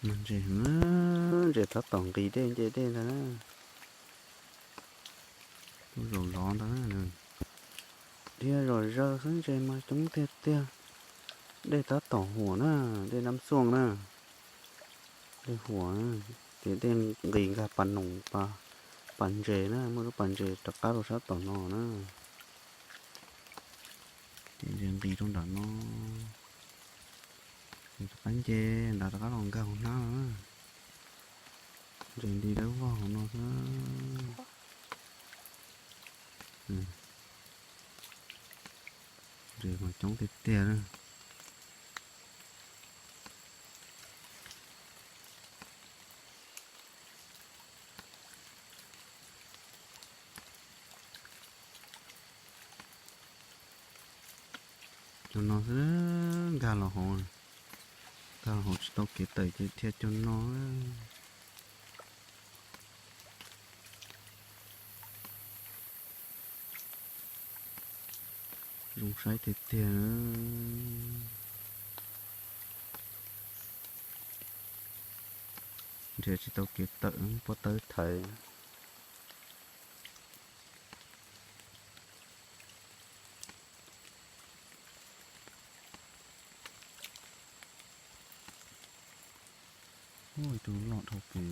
Mas ntses, ntses tab tom nqis dej nce dej ntag na. Tuaj zaum zov ntag na. Dhia zom zaws xwb, ntses mas coob tiag tiag. Dej tab tom huam na, dej Nab Xuaj na. Dej huam, ces dej nqis nkag pas noom, pas ntses na, muaj lub pas ntses rov qab rau sab tom no na. Ces ntses nqis rau nram no, ces rov qab nce nrad rov qab los nkag hauv hnab no na. Ntses nti dawb vog hauv no xwb. Ntses mas coob tiag tiag na. Cov no xwb, nkag los hauv, nkag los hauv tsis tau kev tawm ces dhia cov no. Zoo saib tiag tiag. Nrhiav tsis tau kev tawm, pob tawb thaiv. Ua tus loj dhau pem.